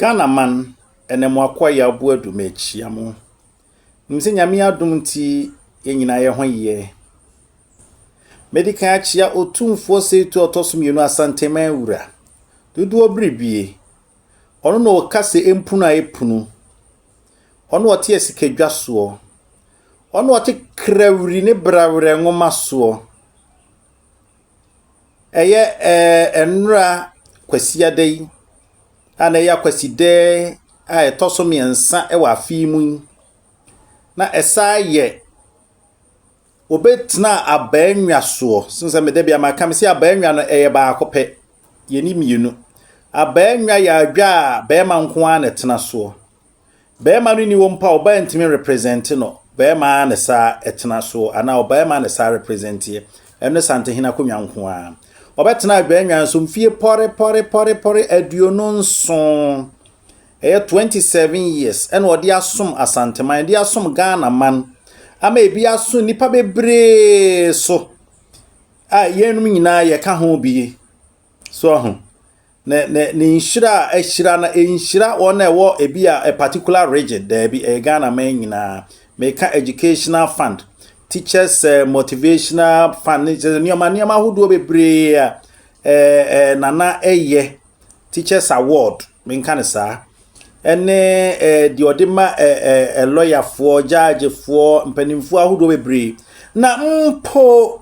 Ghana man ɛnɛ mo akoa Yaw Boadu mekyia mo. Nim sɛ Nyame adom nti yɛn nyinaa yɛ ho yɛ. Medi kan akyia Otumfoɔ Seitu a ɔtɔ so mmienu Asanteman wura. Dodoɔ biribie. Ɔno na ɔka sɛ ɛmpunu a ɛpunu. Ɔno ɔte asikadwa soɔ. Ɔno ɔte krawiri ne brawerɛ nwoma soɔ. Ɛyɛ ɛɛ nnora Kwasiada yi a na ɛyɛ Akwasidɛɛ a ɛtɔ so mmeɛnsa wɔ afe yi mu yi, na ɛsan yɛ wɔbɛtena abannwa soɔ. Sene sɛ me da bi a maka me sɛ abannwa no ɛyɛ baako pɛ, yɛnni mmienu. Abannwa yɛ adwa a barima nko ara na ɛtena soɔ. Barima no nni hɔ mpo a ɔbaa ntumi represente no. Barima ara na saa ɛtena soɔ anaa ɔbarima na saa representeɛ. Ɛno ne Santehene akonnwa nko ara. Ɔbɛtena abannwa nso mfie pɔre pɔre pɔre pɔre 27. Ɛyɛ 27 years ɛna ɔde asom Asanteman, de asom Ghana man ama ebi aso nnipa bebree so a yɛnom nyinaa yɛka ho bi. So ahu. Ne ne ne nhyira a ahyira no ɛnhyira wɔn a ɛwɔ ebi a a particular region daabi ɛyɛ Ghana man nyinaa meka educational fund teachers motivational fund ne kyerɛ nneɛma nneɛma ahodoɔ bebree a ɛɛ ɛɛ nana ɛyɛ teachers award menka ne saa ɛne ɛɛ deɛ ɔde ma ɛɛ ɛɛ lɔyafoɔ gyaagyefoɔ mpanimfoɔ ahodoɔ bebree na mpo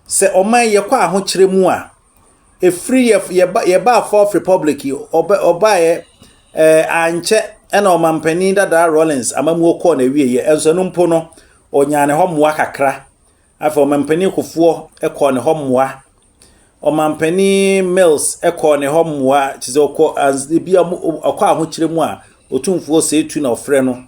sɛ ɔman yɛkɔ ahokyerɛ mu a ɛfiri yɛ yɛba yɛbaa fourth republic yi ɔbɛ ɔbaeɛ ɛɛ ankyɛ ɛna ɔmampanin dadaa Rawlings amamuo kɔɔ n'awieeɛ ɛnso ɛno mpo no ɔnyaa ne hɔ mmoa kakra afei ɔmampanin Kufuor ɛkɔɔ ne hɔ mmoa ɔmampanin Mills ɛkɔɔ ne hɔ mmoa kyerɛ sɛ ɔkɔ ebi a ɔkɔ ahokyerɛ mu a Otumfoɔ Osei na ɔfrɛ no.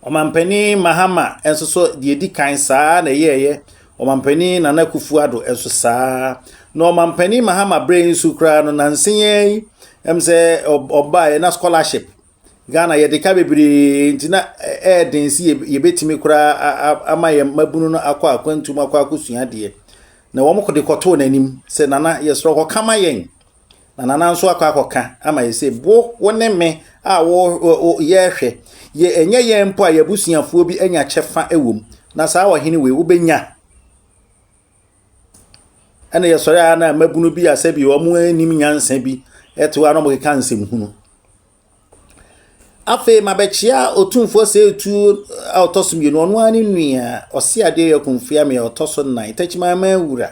Ɔmampanin Mahama nso so deɛ ɛdi kan saa na ɛyɛɛyɛ. Ɔmampanin Nana Akufo-Addo nso saa. Na ɔmampanin Mahama berɛ yi nso koraa no nansa yi ɛm sɛ ɔbaeɛ na scholarship Ghana yɛde ka bebree nti na ɛyɛ den sɛ yɛbɛtumi koraa ama yɛn mmabunu no akɔ akwantu mu akɔ akɔsua adeɛ. Na wɔn de kɔtoo n'anim sɛ Nana yɛsrɛ kɔka ma yɛn. Na Nana nso akɔ akɔka ama yɛ sɛ bo wo ne me a wo wo yɛrehwɛ yɛ ɛnyɛ yɛn mpo a yɛabusuafoɔ bi anya kyɛfa wɔ mu na saa ɔhene wei wobɛnya ɛna yɛsɔre a na mmabunu bi a sɛbi wɔn anim nyansa bi ɛte hɔ a na wɔkeka nsɛm hunu. Afei mabɛkyea Otumfoɔ Seitu a ɔtɔ so mmienu ɔno ara ne nua ɔse adeɛ yɛ Kumfua me ɔtɔ so nnan Takyiman wura.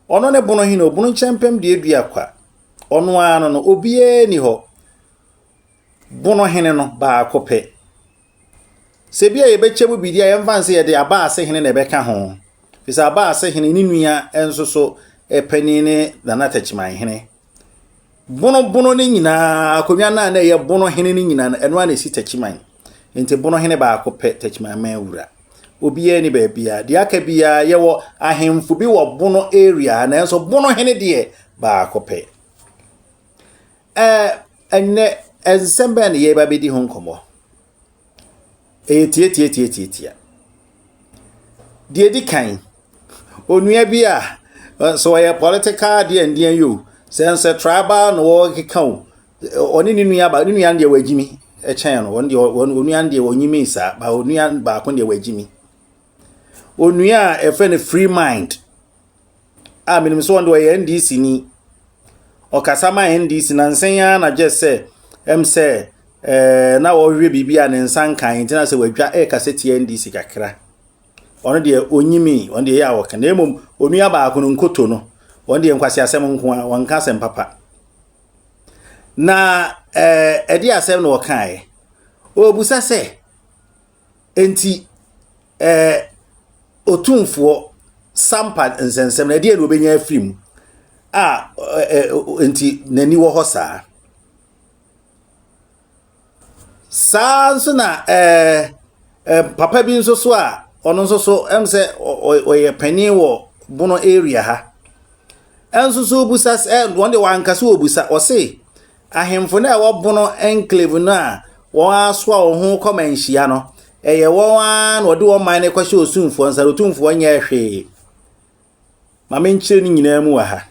Ɔno ne bono hene, ɔbono nkyɛmpem deɛ dua kwa. Ɔno ara no no, obiara ni hɔ. Bono hene no, baako pɛ. Sɛ bi a yɛbɛkyɛ mu biribi a yɛmfa nsɛ yɛde aba ase hene na ɛbɛka ho. Firi sɛ aba ase hene ne nua nso so panin ne Nana Takyiman hene. Bono bono no nyinaa, akonnwa no a na ɛyɛ bono hene no nyinaa no, ɛno ara na ɛsi Takyiman. Nti bono hene baako pɛ, Takyiman man wura. Obiara ni baabiara. Deɛ aka biara, yɛwɔ ahemfo bi wɔ bono area, nanso bono hene deɛ baako pɛ. Ɛɛ, ɛnnɛ, nsɛm bɛn na yɛreba bɛdi ho nkɔmmɔ? Ɛyɛ tiatiatiatiatia. Deɛ ɛdi kan, onua bi a sɛ ɔyɛ political deɛ ndeɛ yi o, sɛ nsɛ tribal na wɔkeka o, ɔne ne nua ba, ne nua no deɛ wagyimi kyɛn no, ɔno deɛ onua no deɛ ɔnyimi saa, ba onua baako deɛ wagyimi. Onua a ɛfɛ no free mind a menim sɛ ɔno deɛ ɔyɛ NDC ni. Ɔkasa ma NDC nansa yi ara na gye sɛ ɛm sɛ ɛɛ na ɔrehwehwɛ biribi a ne nsa nkan nti na sɛ wadwa ɛrekasa tia NDC kakra. Ɔno deɛ onyimi, ɔno deɛ ɛyɛ a ɔka. Na mmom onua baako no nkoto no, ɔno deɛ nkwaseasɛm nko ara, ɔnka asɛm papa. Na ɛɛ ɛde asɛm na ɔkaeɛ. Ɔrebusa sɛ, enti ɛɛ otumfoɔ Sampa nsɛnsɛm no ɛdeɛ na ɔbɛnya afiri mu a ɛɛ nti n'ani wɔ hɔ saa. Saa nso na ɛɛ ɛɛ papa bi nso so a ɔno nso so ɛm sɛ ɔyɛ panin wɔ Bono area ha. Ɛnso so ɔbusa sɛ wɔn deɛ wanka sɛ ɔbusa ɔse ahemfo no a ɛwɔ Bono enclave no a wɔasoa wɔn ho kɔ manhyia no ɛyɛ wɔn ara na wɔde wɔn man no kɔhyɛ otumfoɔ nsa na otumfoɔ nyɛɛ hwee. Ma menkyerɛ ne nyinaa mu wɔ ha.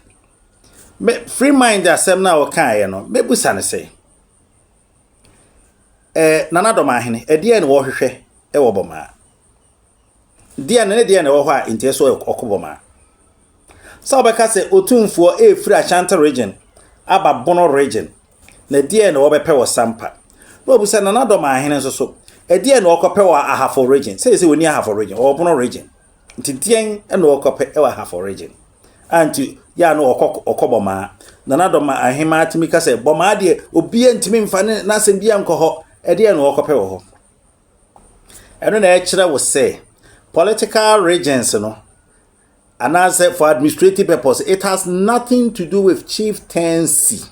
Me free mind asɛm no a ɔkaeɛ no, mɛbusa no sɛ, eh, Nana Dɔmahene, ɛdeɛn na wɔhwehwɛ wɔ Bɔmaa? Deɛn ne deɛn na ɛwɔ hɔ a nti ɛsɛ ɔkɔ Bɔmaa? Sɛ wɔbɛka sɛ Otumfoɔ ɛrefiri Ashanti region aba Bono region, na ɛdeɛn na wɔbɛpɛ wɔ Sampa? Na wɔbusa Nana Dɔmahene nso so, ɛdeɛn na wɔkɔpɛ wɔ Ahafo region? Sɛ sɛ wɔni Ahafo region, wɔwɔ Bono region. Nti deɛn na wɔkɔpɛ wɔ Ahafo region? A nti yɛ a na ɔkɔ ɔkɔ Bɔmaa. Nana Dɔma ahemaa tumi ka sɛ Bɔmaa deɛ obiara ntumi mfa ne n'asɛm biara nkɔ hɔ. Ɛdeɛn na wɔkɔpɛ wɔ hɔ? Ɛno na ɛkyerɛ wo sɛ political regions no anaasɛ for administrative purpose it has nothing to do with chieftaincy.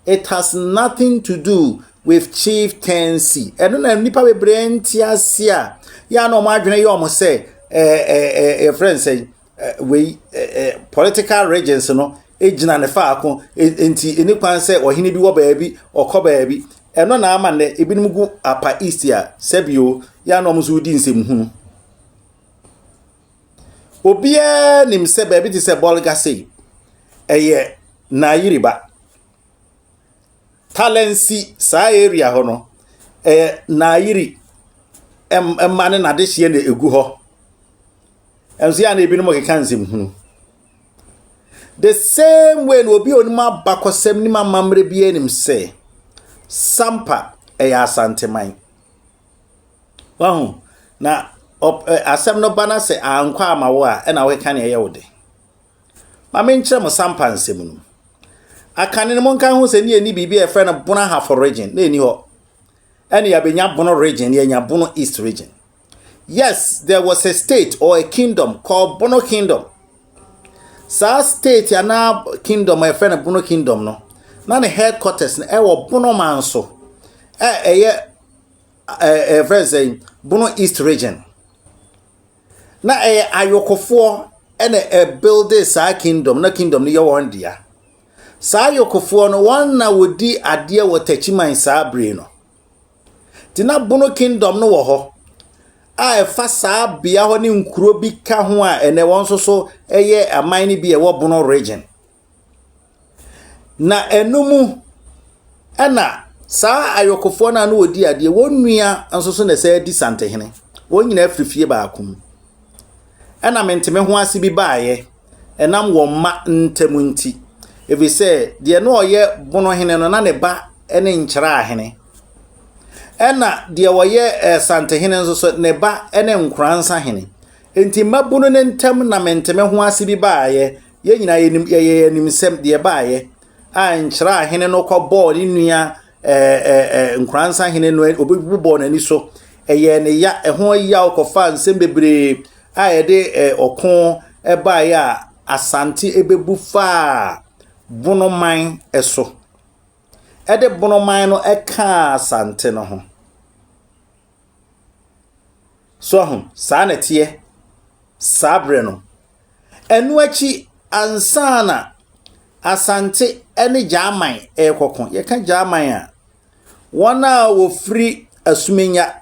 It has nothing to do with chieftaincy. Ɛno na nnipa bebree nte ase a yɛ a na wɔn adwene yɛ wɔn sɛ ɛɛ ɛɛ yɛfrɛ no sɛ wei ɛɛ political regions no gyina ne faako nti ɛni kwan sɛ ɔhene bi wɔ baabi ɔkɔ baabi. Ɛno na ama nnɛ ebinom gu Upper East a sɛbio yɛ a na wɔn nso redi nsɛmhunu. Obiara nim sɛ baabi te sɛ Bolga sei, ɛyɛ Nayiri ba. Talensi saa area hɔ no, ɛyɛ Nayiri mma ne n'adehyeɛ na ɛgu hɔ. Ɛnso yɛ a na ebinom keka nsɛmhunu. The same way na obi a onim abakɔsɛm nim amammerɛ biara nim sɛ Sampa ɛyɛ Asanteman. Wahu? Na asɛm no ba na sɛ ankɔ ama wo a, ɛna wokeka nea ɛyɛ wo de. Ma menkyerɛ mo Sampa nsɛm no mu. Akane no monka ho sɛ ne yɛnni biribi a yɛfrɛ no Bono Ahafo region, na ɛnni hɔ. Ɛne yɛabɛnya Bono region, na yɛanya Bono East region. Yes, there was a state or a kingdom called Bono Kingdom. Saa state anaa kingdom a yɛfrɛ no Bono Kingdom no, na ne headquarters no ɛwɔ Bono man so. Ɛ ɛyɛ ɛɛ yɛfrɛ no sɛ Bono East region. Na ɛyɛ ayokofoɔ ɛna ɛbuilde saa kingdom na kingdom no yɛ wɔn dea. Saa ayokofoɔ no wɔn na wɔdi adeɛ wɔ Takyiman saa bere no. Nti na Bono kingdom no wɔ hɔ a ɛfa saa bea hɔ ne nkuro bi ka ho a ɛnɛ wɔn nso so yɛ aman no bi a ɛwɔ Bono region. Na ɛno mu ɛna saa ayɔkofoɔ no a na wɔdi adeɛ, wɔn nua nso so na ɛsɛ di Santehene. Wɔn nyinaa firi fie baako mu. Ɛna mente me ho ase bi baeɛ ɛnam wɔn mma ntam nti. Ɛfiri sɛ deɛ na ɔyɛ Bono hene no na ne ba ne Nkyerɛahene. Ɛna deɛ ɔyɛ Santehene nso so ne ba ne Nkoransa hene. Enti mmabunu no ntam na mente me ho ase bi baeɛ. Yɛn nyinaa yɛnim yɛyɛ yɛn animsɛm deɛ ɛbaeɛ a Nkyerɛahene no kɔbɔɔ ne nua ɛɛ ɛɛ Nkoransa hene no obi bobɔɔ n'ani so. Ɛyɛɛ ne ya, ɛho yaw kɔfaa nsɛm bebree a ɛde ɛɛ ɔko baeɛ a Asante bɛbu faa Bonoman so. Ɛde Bonoman no kaa Asante no ho. So ahu, saa na ɛteɛ saa berɛ no. Ɛno akyi ansa na Asante ne Gyaman rekɔko. Yɛka Gyaman a, wɔn a wɔfiri Asumenya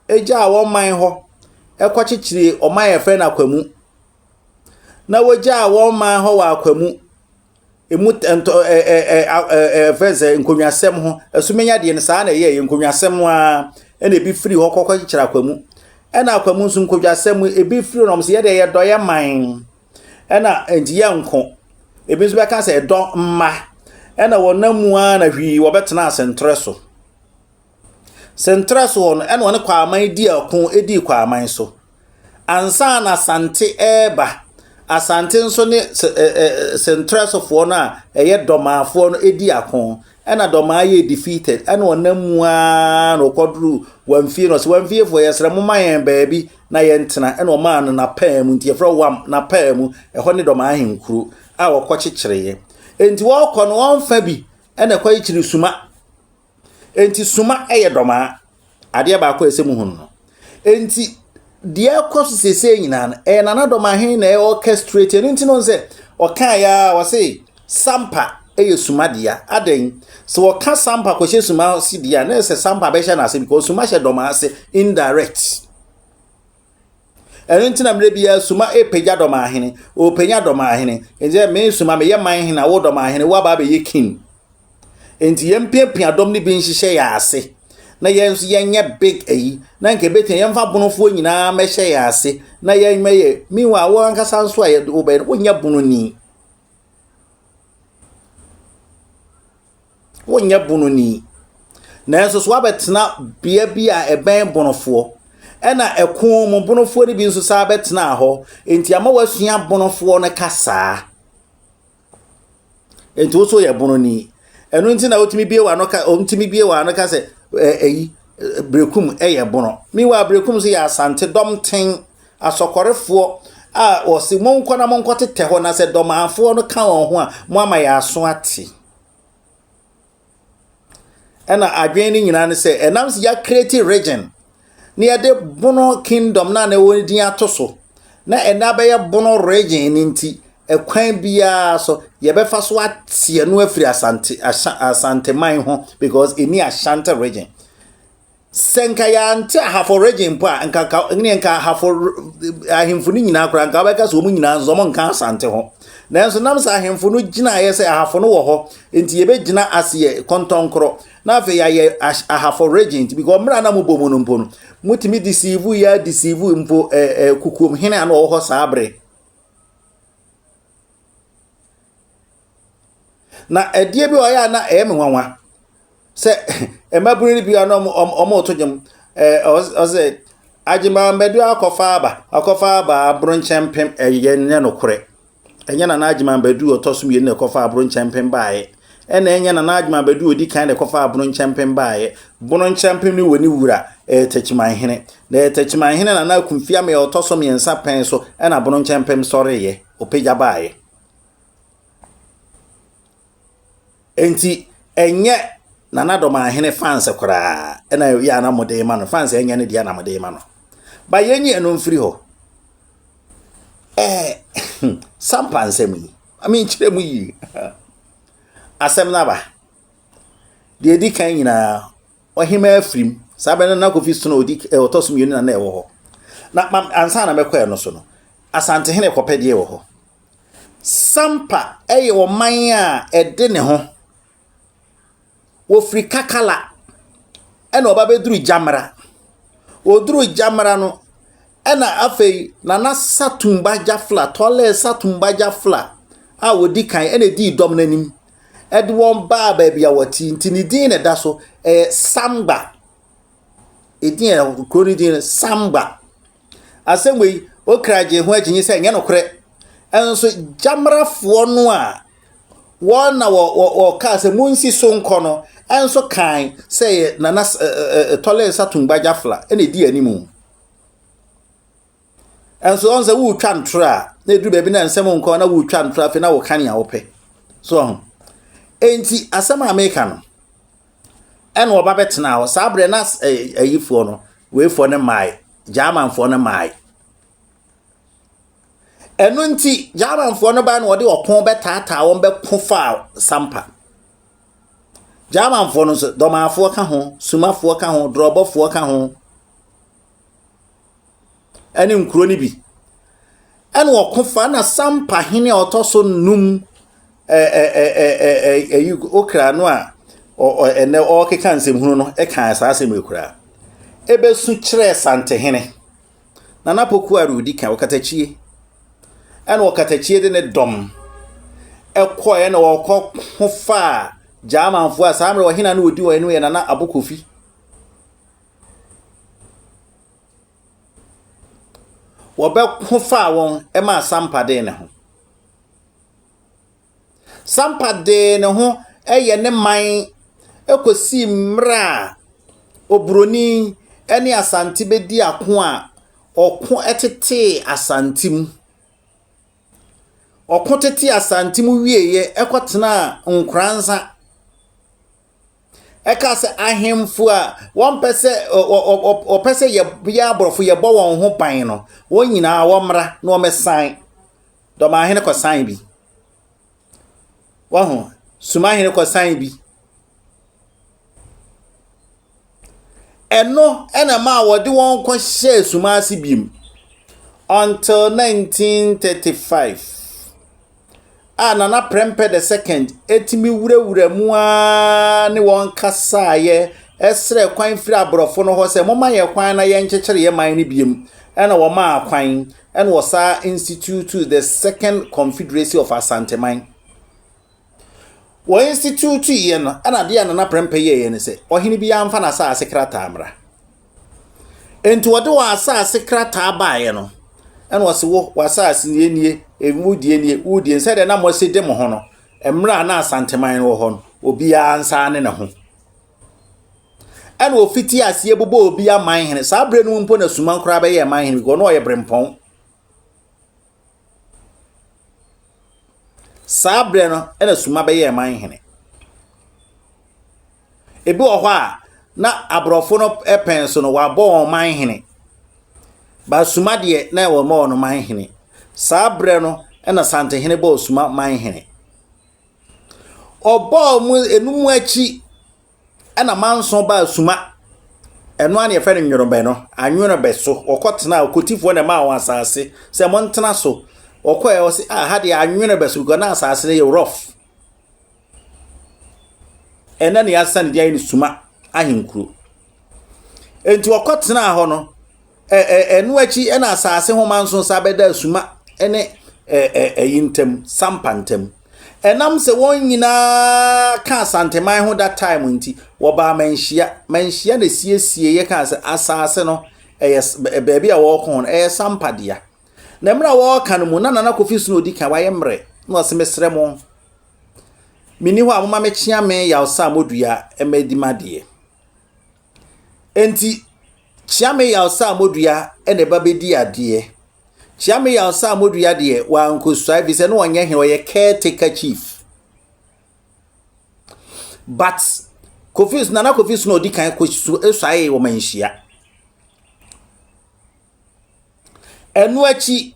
gyaa wɔn man hɔ kɔkyekyeree ɔman a wɔfrɛ no Akwamu. Na wɔgyaa wɔn man hɔ wɔ Akwamu. Emu ntɔ ɛ ɛ ɛ ɛ ɛfrɛ no sɛ nkonnwasɛm ho. Asumenya deɛ no saa na ɛyɛeɛ nkonnwasɛm ara ɛna ebi firi hɔ kɔkɔkyekyere Akwamu. Ɛna Akwamu nso nkonnwasɛm ebi firi hɔ na wɔn sɛ yɛdeɛ yɛdɔ yɛ man. Ɛna nti yɛnko. Ebi nso bɛka sɛ ɛdɔ mma. Ɛna wɔnam mu ara na hwii wɔbɛtena asentorɛ so. Sentorɛ so hɔ no ɛna wɔne Kwaman dii ako dii Kwaman so. Ansa na Asante reba, Asante nso ne Sentorɛ sofoɔ no a ɛyɛ Dɔmaafoɔ no di ako. Ɛna Dɔmaa yɛɛ defeated. Ɛna ɔnam mu ara na ɔkɔduru Wamfie no ɔsɛ Wamfiefoɔ yɛsrɛ mo ma yɛn baabi na yɛntena. Ɛna ɔmaa no n'apaa mu nti yɛfrɛ Wam n'apaa mu. Ɛhɔ ne Dɔmaa ahenkuro a wɔkɔkyekyereeɛ. Enti wɔrekɔ no wɔmfa bi ɛna ɛkɔkyekyere Suma. Enti soma yɛ dɔmaa. Adeɛ baako a ɛsɛ mu hunu no. Enti deɛ ɛkɔ so seesei nyinaa no, ɛyɛ Nana Dɔmahen na ɛyɛ orchestrate. Ɛno nti no sɛ ɔkaa yɛ a ɔse Sampa yɛ suma dea. Adɛn? Sɛ wɔka Sampa kɔhyɛ suma ase deɛ a, na ɛsɛ Sampa bɛhyɛ n'ase because suma hyɛ dɔmaa ase indirect. Ɛno nti na mmerɛ biara Suma repagya Dɔmahene, ɔrepanya Dɔmahene. Nti sɛ me Suma meyɛ man hene a wo Dɔmahene woaba abɛyɛ king. Nti yɛmpiapia dɔm no bi nhyehyɛ yɛn ase na yɛn nso yɛnyɛ big ayi na nka ebɛtumi yɛmfa bonofoɔ nyinaa mɛhyɛ yɛn ase na yɛmmɛyɛ. Meanwhile wo ankasa nso a yɛde wo bɛyɛ no wonyɛ bononi. Wonyɛ bononi. Nanso so woabɛtena bea bi a ɛbɛn bonofoɔ? Ɛna ɛko mu bonofoɔ no bi nso saa bɛtenaa hɔ. Enti ama woasua bonofoɔ no kasaa. Enti wo nso yɛ bononi. Ɛno nti na wotumi bie w'ano ka wotumi bie w'ano ka sɛ ɛyi Berekum yɛ bono. Meanwhile Berekum nso yɛ Asante dɔmten Asɔkɔrefoɔ a wɔse monkɔ na monkɔtetɛ hɔ na sɛ dɔmanfoɔ no ka wɔn ho a moama yɛn aso ate. Ɛna adwene no nyinaa ne sɛ ɛnam sɛ yɛakreti region na yɛde Bono kingdom no a na ɛwɔ ne din ato so na ɛnɛ abɛyɛ Bono region no nti ɛkwan biara so yɛbɛfa so ateɛ no afiri Asante Asanteman ho because ɛni Ashanti region. Sɛ nka yɛante Ahafo region mpo a, nka nka ne nka Ahafo ahemfo no nyinaa koraa nka wobɛka sɛ wɔn nyinaa nso wɔn nka Asante ho. Nanso nam sɛ ahemfo no gyinaeɛ sɛ Ahafo no wɔ hɔ nti yɛbɛgyina ase yɛ kɔntɔnkorɔ na afei yɛayɛ Ahafo region nti because mmerɛ a na mobɔ mu no mpo no motumi deceive yɛ deceive mpo ɛɛ kukuom hene a na ɔwɔ hɔ saa bere. Na ɛdeɛ bi ɔyɛ a na ɛyɛ me nwanwa sɛ mmabunu no bi a na wɔreto dwom ɛɛ ɔsɛ Agyeman-Badu akɔfa aba akɔfa aba abronkyɛmpem ɛyɛ nyɛ nokorɛ. Ɛnyɛ Nana Agyeman-Badu a ɔtɔ so mmienu na ɛkɔfa abronkyɛmpem baeɛ. Ɛna ɛnyɛ Nana Agyeman-Badu a ɔdi kan na ɛkɔfa abronkyɛmpem baeɛ. Bronkyɛmpem no wɔ ne wura ɛyɛ Takyimanhene. Na ɛyɛ Takyimanhene Nana Akumfiame a ɔtɔ so mmiɛnsa pɛn so ɛna abronkyɛmpem sɔreeɛ ɔpagya baeɛ. Enti ɛnyɛ Nana Dɔmahene fans koraa ɛna yɛ a na mode ma no fans ɛnyɛ ne deɛ na mode ma no ba yɛnyi ɛno mfiri hɔ ɛɛ sampa nsɛm yi ame nkyerɛ mu yie asɛm no aba deɛ ɛdi kan nyinaa ɔhemaa afirim saa bɛn no na kofi sono ɔdi ɔtɔ so mmienu na na ɛwɔ hɔ na ansa na mɛkɔ ɛno so no asantehene kɔpɛdeɛ wɔ hɔ Sampa yɛ ɔman a ɛde ne ho. Wɔfiri Kakala ɛna wɔba bɛduru Gyamera. Wɔduruu Gyamera no, ɛna afei Nana Satumba Gyafla, Tɔlɛɛ Satumba Gyafla a ɔdi kan ɛna ɛdii dɔm no anim ɛde wɔn baa baabi a wɔte nti ne din na ɛda so, ɛyɛ Samba. Edin a kuro no din no Samba. Asɛm wei, Okra gyee ho akyinnye sɛ ɛnyɛ nokorɛ. Nso Gyamrafoɔ no a wɔn na wɔkaa sɛ monsi so nkɔ no nso kan sɛ yɛ Nana Tɔlɛ Satungba Gyafla na ɛdi anim. Nso ɔn sɛ woretwa ntorɔ a na ɛduru baabi na nsɛm nkɔ na woretwa ntorɔ afei na woka nea wopɛ. So ɔho. Enti asɛm a meka no, ɛna ɔba bɛtenaa hɔ. Saa berɛ na ayifoɔ no, weifoɔ no mmae, Germanfoɔ no mmae. Ɛno nti, Germanfoɔ no bae na wɔde ɔko bɛtaataa wɔn bɛko faa Sampa. Germanfoɔ no nso, Dɔmafoɔ ka ho, Sumafoɔ ka ho, Dorɔbɔfoɔ ka ho. ne nkuro no bi. Ɛna ɔko fa na Sampa hene a ɔtɔ so num ɛyi okra no a ɛnɛ ɔrekeka nsɛmhunu no kaa saa asɛm yi koraa. Ɛbɛsu kyerɛɛ Santehene. Nana Poku a ɔdi kan ɔkatakyie. Ɛna ɔkatakyie de ne dɔm ɛkɔɛ na ɔkɔ ko faa Gyamanfoɔ a saa mmerɛ ɔhene a na ɔdi wɔn anim yɛ Nana Abokofi. Wɔbɛko faa wɔn maa Sampa dee ne ho. Sampa dee ne ho yɛ ne man kɔsii mmerɛ a Oburoni ne Asante bɛdi ako a ɔko tetee Asante mu. Ɔko tetee Asante mu wieeɛ kɔtenaa Nkoranza. Ɛka sɛ ahemfo a wɔmpɛ sɛ wɔpɛ sɛ yɛ aborɔfo yɛbɔ wɔn ho ban no, wɔn nyinaa wɔmmra na wɔmmɛsan. Dɔmahene kɔsan bi. Wahu? Sumahene kɔsan bi. Ɛno na ɛmaa wɔde wɔn kɔhyɛɛ suma ase bio. Until 1935 a Nana Prempeh the second tumi wurawura mu ara ne wɔn kasaeɛ srɛɛ kwan firi aborɔfo no hɔ sɛ momma yɛn kwan na yɛnkyekyere yɛn man no biom. Ɛna wɔmaa kwan ɛna wɔsaa institute the second confederacy of Asanteman. Wɔ institute yɛ no ɛna adeɛ a Nana Prempeh yɛeɛ ne sɛ ɔhene biara mfa n'asaase krataa mmra. Enti wɔde wɔn asase krataa baeɛ no, ɛna wɔse wo w'asase nie nie, wo deɛ nie, wo deɛ sɛdeɛ na moasi de mo ho no, mmerɛ a na Asanteman no wɔ hɔ no, obiara nsa ne ne ho. Ɛna ofiti aseɛ bobɔ obi aman hene. Saa berɛ no mu mpo na Suman koraa bɛyɛɛ man hene because na ɔyɛ berempɔn. Saa berɛ no ɛna Suma bɛyɛɛ man hene. Ebi wɔ hɔ a, na aborɔfo no pɛn so no, wɔabɔ wɔn man hene. But Suma deɛ, na wɔmmɔ wɔn man hene. Saa berɛ no na Santehene bɔɔ Suma man hene. Ɔbɔɔ mu enum akyi ɛna manso baa Suma. Ɛno ara na yɛfrɛ no Nworobɛ no, Anworobɛ so. Wɔkɔtenaa, Okotifoɔ na ɛmaa wɔn asase sɛ montena so. Wɔkɔɛ wɔse, ah, ha deɛ Anworobɛ so because na asase no yɛ rough. Ɛnnɛ na yɛasesa ne din ayɛ no Suma ahenkuro. Enti wɔkɔtenaa hɔ no, ɛno akyi ɛna asase ho manso nsa bɛda Suma ne ɛyi ntam, Sampa ntam. Ɛnam sɛ wɔn nyinaa ka Asanteman ho that time nti, wɔbaa Manhyia. Manhyia na esiesie yɛ kaa sɛ asase no ɛyɛ baabi a wɔrekɔ ho no ɛyɛ Sampa dea. Na mmerɛ a wɔreka no mu, na Nana Kofi so na ɔdi kan, wayɛ mmerɛ. Na ɔse, mesrɛ mo, menni hɔ a moma mekyea me Yaw Saamodua mmɛdi m'adeɛ. Enti, kyea me Yaw Saamodua na ɛba bɛdi adeɛ. Kyea me Yaw Saamodua deɛ, wankɔsua ɛfiri sɛ na ɔnyɛ hene, ɔyɛ caretaker chief. But Kofi, Nana Kofi so na ɔdi kan kɔsuae wɔ Manhyia. Ɛno akyi,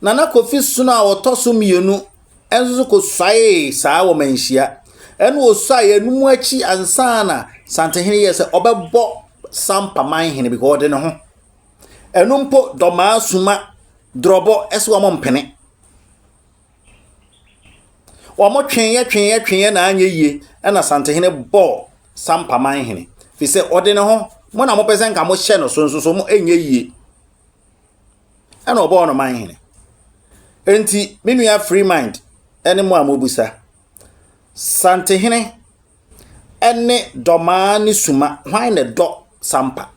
Nana Kofi Sono a ɔtɔ so mmienu nso so kɔsuaee saa wɔ Manhyia. Ɛna ɔsuaeɛ no mu akyi ansa na Santehene yɛɛ sɛ ɔbɛbɔ Sampa manhene because ɔde ne ho. Ɛno mpo Dɔmaa Suma Drɔbɔ sɛ wɔn mpene. Wɔn tweeɛ tweeɛ tweeɛ na anyɛ yie ɛna Santehene bɔɔ Sampa manhene. Firi sɛ ɔde ne ho, mo na mopɛ sɛ nka mohyɛ no so nso so mo ɛnyɛ yie. Ɛna ɔbɔɔ no manhene. Enti me nua free mind ɛne mo a mobisa. Santehene ɛne Dɔmaa ne Suma, hwan na ɛdɔ Sampa?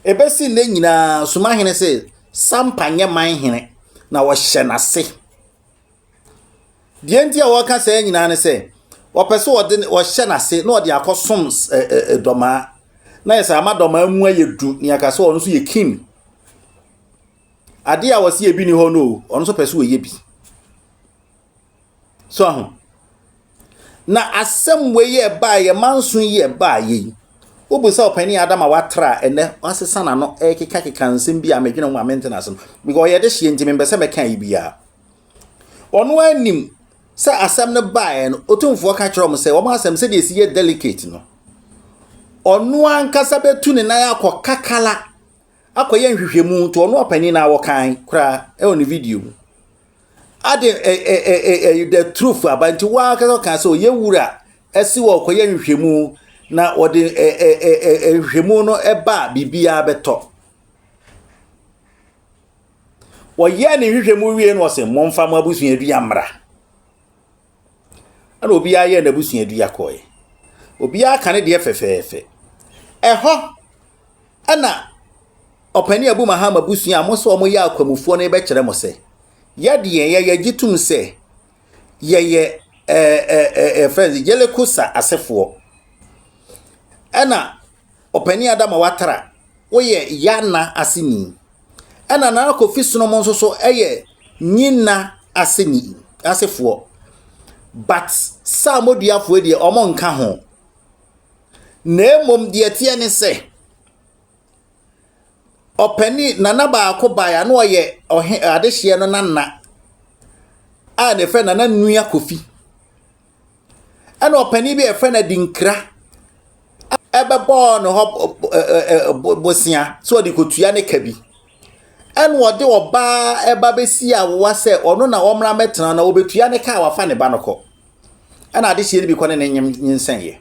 Ɛbɛsi nnɛ nyinaa Suma hene se Sampa nyɛ manhene na wɔhyɛ n'ase. Deɛ nti a wɔka saa nyinaa ne sɛ, wɔpɛ sɛ wɔde wɔhyɛ n'ase na wɔde akɔsom dɔmaa. Na yɛ sɛ ama dɔmaa mu ayɛ du ne aka sɛ ɔno nso yɛ king. Adeɛ a wɔsi ebi ni hɔ no o, ɔno nso pɛ sɛ ɔyɛ bi. So aho. Na asɛm wei yɛ ɛbaeɛ, manso yi ɛbaeɛ yi, wobisa ɔpanin Adam a watra a ɛnɛ wasesa n'ano ɛrekekakeka nsɛm bi a medwene ho a mente n'ase no, because ɔyɛ de hyeɛ nti mempɛ sɛ mɛka yi biara. Ɔno ara nim sɛ asɛm no baeɛ no, Otumfoɔ ka kyerɛ wɔn sɛ wɔn asɛm sɛdeɛ ɛsi yɛ delicate no, ɔno ankasa bɛtu ne nan akɔ kakala akɔyɛ nhwehwɛmu nti ɔno ɔpanin na wɔkan koraa ɛwɔ ne video mu. Ade ɛ ɛ ɛ ɛ the truth aba nti wɔn ankasa ɔka sɛ ɔyɛ wura ɛsi wɔ ɔkɔyɛ nhwehwɛmu na wɔde ɛ ɛ ɛ nhwehwɛmu no ɛba a biribiara bɛtɔ. Wɔyɛɛ ne nhwehwɛmu wie no ɔse momfa mo abusuadua mmra. Ɛna obiara yɛɛ n'abusuadua kɔe. Obiara ka ne deɛ fɛfɛɛfɛ. Ɛhɔ ɛna ɔpanin Abu Mahama abusua a mo sɛ wɔn yɛ akwamufoɔ no bɛkyerɛ mo sɛ yɛdeɛ yɛyɛ gye tom sɛ yɛyɛ ɛɛ ɛɛ ɛfɛn sɛ Yelekosa asefoɔ. Ɛna ɔpanin Adama Watara woyɛ Yana aseni. Ɛna Nana Kofi Sonom nso so yɛ Nyina aseni asefoɔ. But Samoduafoɔ deɛ wɔn nka ho. Na mmom deɛ ɛteɛ ne sɛ, ɔpanin Nana baako baeɛ a na ɔyɛ ɔhe adehyeɛ no nana a na yɛfrɛ no Nana Nua Kofi. Ɛna ɔpanin bi a yɛfrɛ no Adinkra ɛbɛbɔɔ ne hɔ bosea sɛ ɔde kɔtua ne ka bi. Ɛna ɔde ɔbaa ɛba bɛsi awowa sɛ ɔno na ɔmmra mmɛtena na ɔbɛtua ne ka a wafa ne ba no kɔ. Ɛna adehyeɛ no bi kɔ ne ne nyinsɛnyɛ.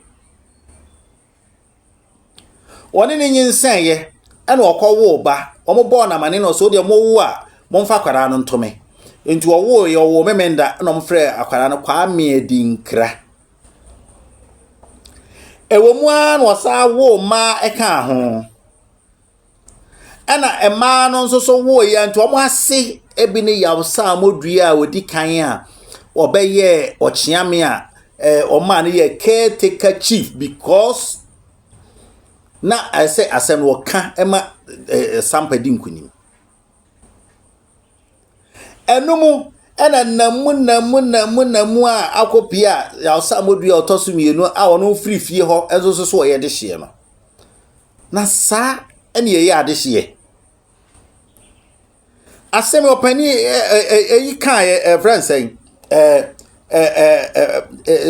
Wɔne no nyinsɛneeɛ ɛna ɔkɔwoo ba. Wɔbɔɔ no amane na ɔsɛ wodeɛ mowo a momfa akwadaa no nto me. Nti ɔwooeɛ ɔwoo Memenda ɛna wɔfrɛɛ akwadaa no Kwame Adinkra. Ɛwɔ mu ara na ɔsan woo mmaa ɛkaa ho. Ɛna mmaa no nso so woeɛ nti wɔn ase bi ne Yaw Saamodua a ɔdi kan a ɔbɛyɛɛ ɔkyeame a ɛɛ wɔmaa no yɛ caretaker chief because na ayɛ sɛ asɛm no wɔka ma ɛɛ Sampa di nkunim. Ɛno mu ɛna nam mu nam mu nam mu nam mu a akɔpie a Yaw Saamodua a ɔtɔ so mmienu a ɔno firi fie hɔ nso so so ɔyɛ dehyeɛ no. Na saa ɛna yɛyɛ adehyeɛ. Asɛm ɔpanin ɛyi kaeɛ ɛfrɛ nsɛn ɛɛ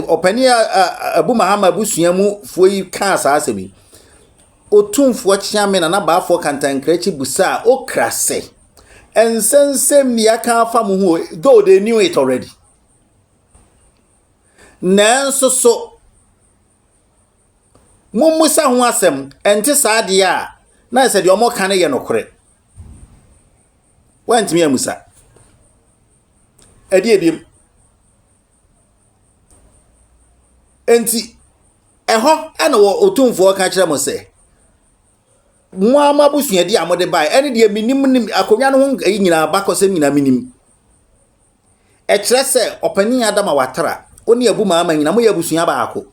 ɔpanin Abu Mahama abusua mu foɔ yi kaa saa asɛm yi. Otumfoɔ Kyeame Nana Baafoɔ Kantankrankyi busaa Okra sɛ, nsɛnsɛm ni aka afa mo ho though they knew it already. Nanso so Mommisa ho asɛm, ɛnte saa deɛ a, na ɛsɛ deɛ wɔka no yɛ nokorɛ. Woantumi ammisa. Ɛdeɛ ebiem. Enti, ɛhɔ ɛna wɔ otumfoɔ ka kyerɛ mo sɛ, mo ara mo abusuadi a mode bae, ɛne deɛ menim nim akonnwa no ho ɛyi nyinaa abakɔsɛm nyinaa menim. Ɛkyerɛ sɛ ɔpanin Adama Watara, wo ne Abu Maama nyinaa moyɛ abusua baako.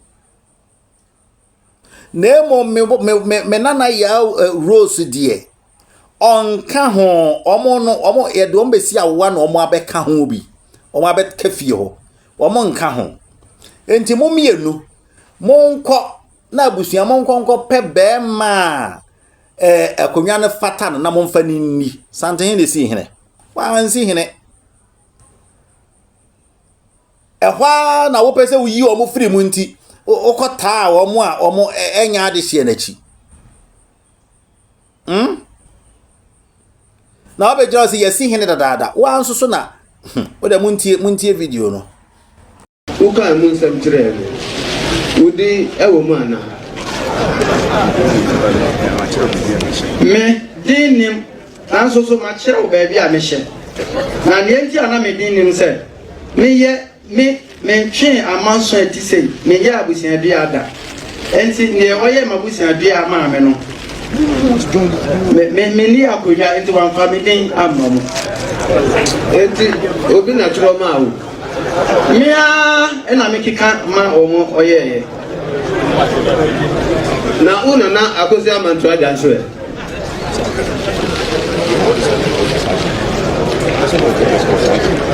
Na mmom me me me me nana Yaw eh, Rose deɛ, ɔnka ho. Wɔn no, wɔn yɛde wɔn bɛsi awowa na wɔn abɛka ho bi. Wɔn abɛka fie hɔ. Wɔn nka ho. Nti mo mmienu, monkɔ na abusua monkɔ nkɔpɛ bɛrima a eh, akonnwa no fata no na momfa no nni. Santehene na esii hene. Wansi hene. Ɛhɔ ara na wopɛ sɛ woyi wɔn firi mu nti, wokɔtaa wɔn a wɔn nyɛ adehyeɛ no akyi. Hmm? Na wobɛgyina hɔ sɛ yɛasi hene dadaada. Woa nso so na hmm, wode montie montie video no. Wokaa emu nsɛm kyerɛɛ no, wo din wɔ mu anaa? Me din nnim, nanso so makyerɛ wo baabi a mehyɛ? Na nea enti a na me din nnim sɛ, meyɛ me mentwee amanso a ɛte sei, menyɛɛ abusuadua da. Enti nea ɔyɛɛ m'abusuadua maa me no, me me menni akonnwa, enti wamfa me din amma mu. Enti obi na twerɛ maa wo? Me ara na mekeka ma wɔn ɔyɛeɛ. Na wo nana Akosi Amanto agya nso ɛ?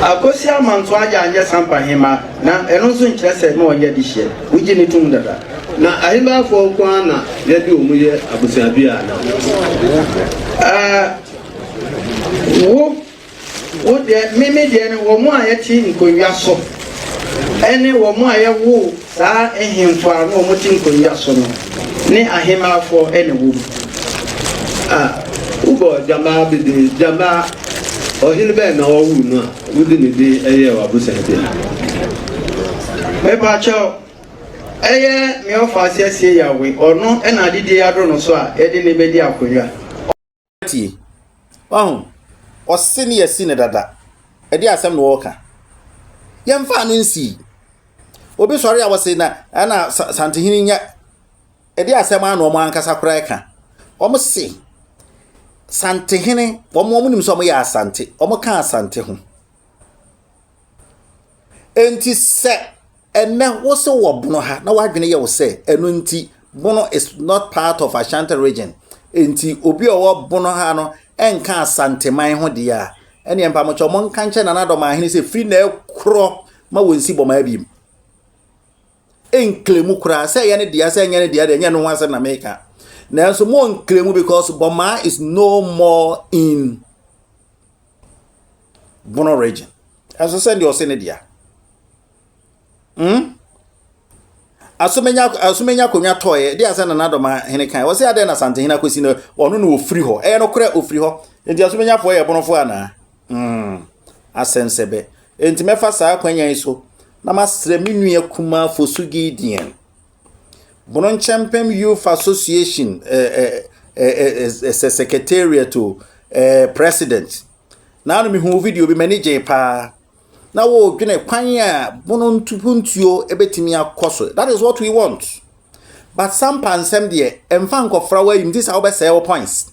Akosi Amanto agya anyɛ Sampa hemmaa, na ɛno nso nkyerɛ sɛ na ɔyɛ dehyeɛ. Wogye no tom dada. Na ahemmaafoɔ nko ara na yɛde wɔn yɛ abusuadua anaa? Ɛɛ, wo Wo deɛ, me me deɛ no, wɔn a yɛte nkonnwa so ne wɔn a yɛwoo saa nhemfo a na wɔte nkonnwa so no ne ahemmaafoɔ na ɛwɔ mu. A, wobɔ gyambaa bi din, gyambaa, ɔhene bɛn na ɔwoo no a wode ne din yɛɛ w'abosɛnte? Mepakyɛw, ɛyɛ me ɔfa Asiasie Yawe, ɔno na adedie adoro no so a yɛde no bɛdi akonnwa. Tie. Wahu? Ɔse ne yɛasi no dada. Ɛdeɛ asɛm na ɔreka. Yɛmfaa no nsii. Obi sɔre a wɔse na ɛna Santehene nya ɛdeɛ asɛm a na wɔn ankasa koraa ɛka. Wɔn se Santehene wɔn wɔn nim sɛ wɔn yɛ Asante. Wɔn ka Asante ho. Enti sɛ ɛnɛ wo se wɔ Bono ha na w'adwene yɛ wo sɛ ɛno nti Bono is not part of Ashanti region enti obi a ɔwɔ Bono ha no ɛnka Asanteman ho deɛ a ɛneɛ mpamokyɛw monka nkyɛ Nana Dɔmahene sɛ firi na ɛkorɔ ma wɔnsi Bɔmaa biem. Ɛnklemu koraa sɛ ɛyɛ ne dea sɛ ɛnyɛ ne dea deɛ ɛnyɛ no ho asɛm na meka. Nanso mo nklemu because Bɔmaa is no more in Bono region. Ɛnso sɛ deɛ ɔse ne dea. Hmm? Asomenya asomenya akonnwa tɔɔyɛ de asɛ nana dɔm hene kan. Ɔse adɛn na Asantehene akɔsi no ɔno na ofiri hɔ. Ɛyɛ nokorɛ ofiri hɔ. Enti Asumenyafoɔ yɛ Bonofoɔ anaa? Mm, asɛnsɛbɛ. Enti mɛfa saa akwanya yi so na masrɛ me nua kumaa Fosu Gideon, Bono Nkyɛmpem Youth Association eh, eh, eh, eh, sɛ secretariat o, eh, president. Naano mehuu video bi, m'ani gyee paa. Na wɔredwene kwan a Bono ntupuntuo bɛtumi akɔ so. That is what we want. But sampa nsɛm deɛ, ɛmfa nkɔfra w'ayim, nti saa wobɛsɛe wo points.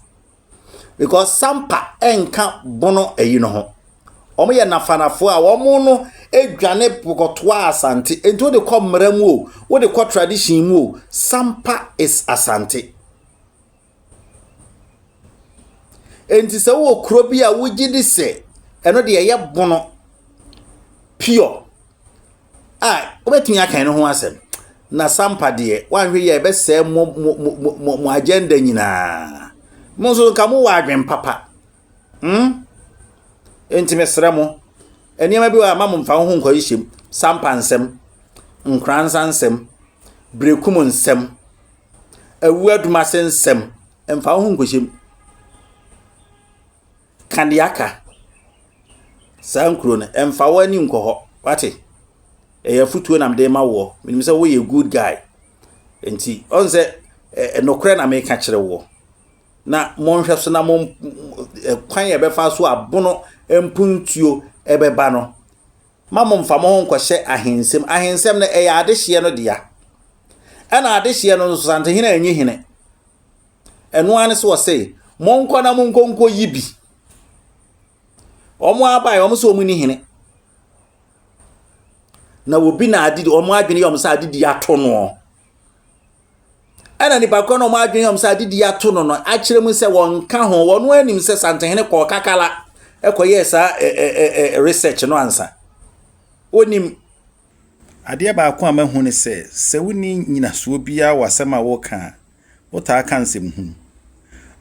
Because sampa ɛnka Bono ayi no ho. Wɔn yɛ nafanafoɔ a wɔn no dwane kɔtoa Asante. Nti wode kɔ mmara mu o, wode kɔ tradition mu o, sampa is Asante. Enti sɛ wowɔ kuro bi a wogye di sɛ ɛno deɛ ɛyɛ bono pure a wobɛtumi aka ɛno ho asɛm. Na sampa deɛ woanhwɛ yie a ɛbɛsɛe mo mo mo mo mo agenda nyinaa. Mo nso nka mowɔ adwen papa. Hmm? Enti mesrɛ mo, nneɛma bi wɔ a ma mo mfa wo ho nkɔhyehyɛ mu. Sampa nsɛm, nkoransa nsɛm, berekum nsɛm. Awu adumase nsɛm, mfa wo ho nkɔhyɛ mu. Ka deɛ aka. Saa nkuro no, mfa w'ani nkɔ hɔ. Wate? Ɛyɛ afotuo na mede rema woɔ. Menim sɛ woyɛ good guy. Nti, ɔn sɛ nokorɛ na meka kyerɛ woɔ. Na monhwɛ so na mo kwan a ɛbɛfa so abono mpuntuo ɛbɛba no, Mma mommfa mo ho nnkɔhyɛ ahensɛm. Ahensɛm no, ɛyɛ adehyeɛ no dea. Ɛna adehyeɛ no nso, Santehene anyi hene. Ɛno ara ne sɛ ɔse, monkɔ na monkɔ nkɔyi bi. Wɔn abae, wɔn sɛ wɔn ni hene. Na obi na adidi, wɔn adwene yɛ wɔn sɛ adidi ato noɔ. Ɛna nipa korɔ no wɔn adwene wɔn sɛ adidi ato no no akyerɛ mu sɛ wɔnka ho wɔn anim sɛ Santehene kɔɔ kakala ɛkɔyɛɛ saa ɛ ɛ ɛ research no ansa wɔnim. Adeɛ baako a mahu ne sɛ, sɛ wonni nnyinasoɔ biara wɔ asɛm a woreka a, wotaa ka nsɛm hunu.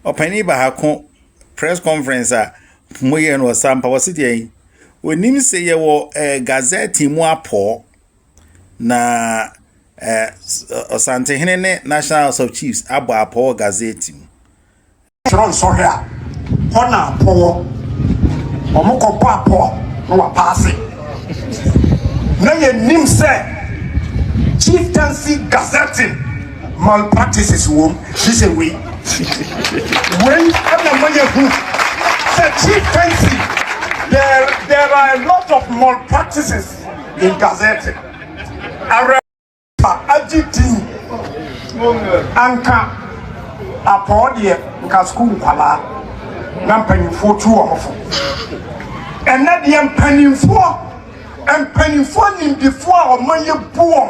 Ɔpanin baako, press conference a moyɛɛ no wɔ Sampa, ɔse deɛn? Ɔnim sɛ yɛwɔ eh, Gazette mu apɔɔ. Na eh, Ɔsantehene ne National House of Chiefs abɔ apɔ wɔ Gazette mu. Twerɛ nsɔhwɛ a, hɔ na apɔ wɔ. Wɔkɔbɔ apɔ na wɔapaase. Na yɛnim sɛ chieftaincy gazetting malpractices wom, gye sɛ wei. Wei na ma yɛhu sɛ chieftaincy, there, there are a lot of malpractices. In Gazette, Awerɛpa agye din anka apɔɔ deɛ nka sukuu nkwalaa na mpanyinfoɔ tu wɔn fo. Ɛnɛ deɛ mpanyinfoɔ mpanyinfoɔ nimdifoɔ a wɔn yɛ bu wɔn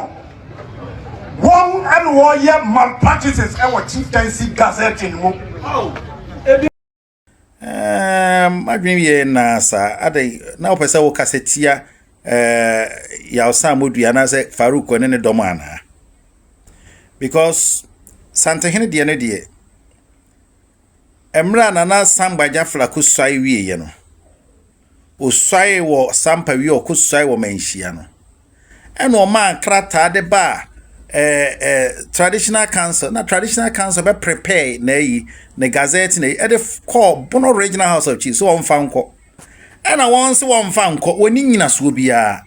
wɔn ɛna wɔyɛ malpractices ɛwɔ chieftaincy gazette mu. Ɛɛm, m'adwene yɛ naa saa. Adɛn, na wopɛ sɛ wokasa tia ɛɛ Yawsan Modua anaasɛ Farouk ne ne dɔm anaa? Because Santehene deɛ no deɛ, mmerɛ a Nana Samba Gyafla kɔsuae wieeɛ no, Osuae wɔ Sampa wie a ɔkɔsuae wɔ Manhyia no, ɛna ɔmaa krataa de baa ɛɛ ɛɛ traditional council na traditional council bɛ prepare n'ayi ne gazette na ɛde kɔɔ Bono Regional House of Chiefs sɛ wɔmfa nkɔ ɛna wɔn nso wɔmfa nkɔ wɔn ni nyinasoɔ biara.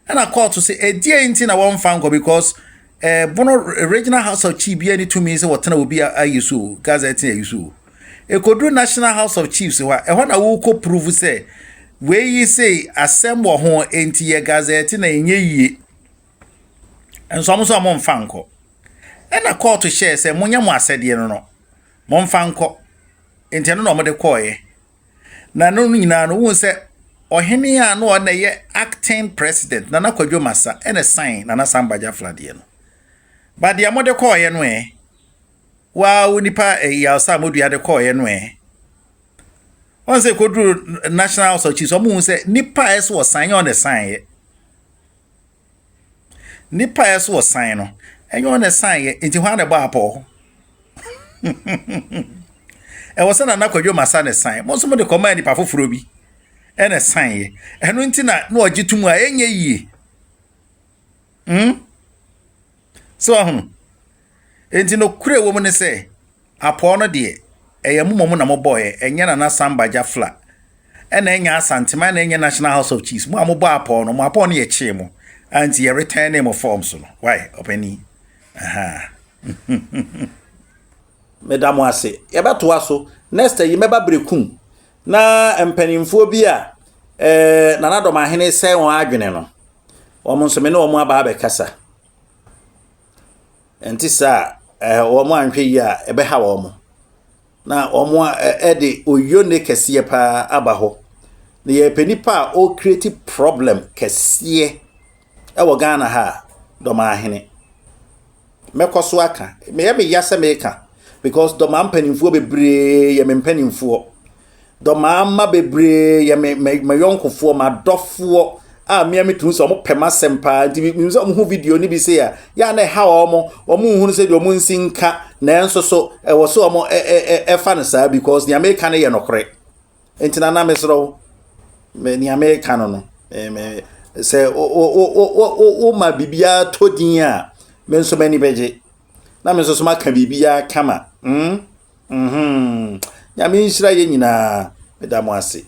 Ɛna kɔɔto sɛ ɛdeɛn nti na wɔmfa nkɔ because eh, Bono Regional House of Chiefs biara ni tumi sɛ wɔtena obi ayi so o, Gazette ayi so o. Ɛkɔduru National House of Chiefs hɔ a, ɛhɔ na wokɔ prove sɛ wei yi sei asɛm wɔ ho enti yɛ Gazette na ɛnyɛ yie. Nso ɔmo nso ɔmo mfa nkɔ. Ɛna kɔɔto hyɛɛ sɛ monyɛ mo asɛdeɛ no no, momfa nkɔ. Enti ɛno na ɔmo de kɔɔeɛ. Na no nyinaa no, wohu sɛ ɔhene a na ɔna ɛyɛ acting president, Nana Kwadwo Masa, ɛna sign Nana Samba Gyafla deɛ no. Ba deɛ mode kɔɔeɛ no ɛ, waa wo nipa ɛyi alsa modua de kɔɔeɛ no ɛ. Wɔn sɛ kɔduru National House of Chiefs, wɔn hu sɛ nipa a ɛsɛ ɔsan nyɛ ɔna sign yɛ. Nipa a ɛsɛ ɔsan no, ɛnyɛ ɔna sign yɛ, nti hwan na ɛbɔ apɔw? Ɛwɔ sɛ Nana Kwadwo Masa na ɛsan. Mo nso mode kɔmaa nipa foforɔ bi ɛna ɛsan yɛ. Ɛno nti na na ɔgye to mu a ɛnyɛ yie. Hmm? So ahunu. Nti no kure wɔ mu ne sɛ apɔw no deɛ Ɛyɛ mo mmom na mobɔeɛ, ɛnyɛ Nana Samba Gyafla, ɛna ɛnyɛ Asanteman, ɛna ɛnyɛ National House of Chiefs. Mo a mobɔ apɔw no, mo apɔw no yɛkyee mo. Anti yɛ retɛnee mo forms no. Why, ɔpanin? Aha. Meda mo ase. Yɛbɛtoa so. Next yi mɛba Berekum na mpanimfoɔ bi a eh, Nana Dɔmahene sɛe wɔn adwene no, wɔn nso me ne wɔn aba abɛkasa. Ɛnte saa a, eh, wɔn anhwɛ yie a ɛbɛha wɔn. Na wɔn ɛde oyone kɛseɛ paa aba hɔ. Na yɛpɛ nipa a ɔrecreate problem kɛseɛ ɛwɔ Ghana ha a, Dɔmahene. Mɛkɔ so aka. Meyɛ me ya sɛ meka because dɔmaa mpanimfoɔ bebree yɛ me mpanimfoɔ. Dɔmaa mma bebree yɛ me me me yɔnkofoɔ, m'adɔfoɔ a mmea metumi sɛ wɔn pɛ m'asɛm paa nti menim sɛ wɔn ho video no bi se a yɛ a na ɛha wɔn wɔn nhunu sɛ deɛ wɔn nsi nka nanso so ɛwɔ so wɔn ɛ ɛ ɛfa no saa because nea meka no yɛ nokorɛ. Nti nana mesrɛ wo me nea meka no no me sɛ wo wo wo wo wo ma biribiara tɔ din a me nso m'ani bɛgye na me nso so maka biribiara kama mm mhm nyame nhyira yɛ nyinaa meda mo ase.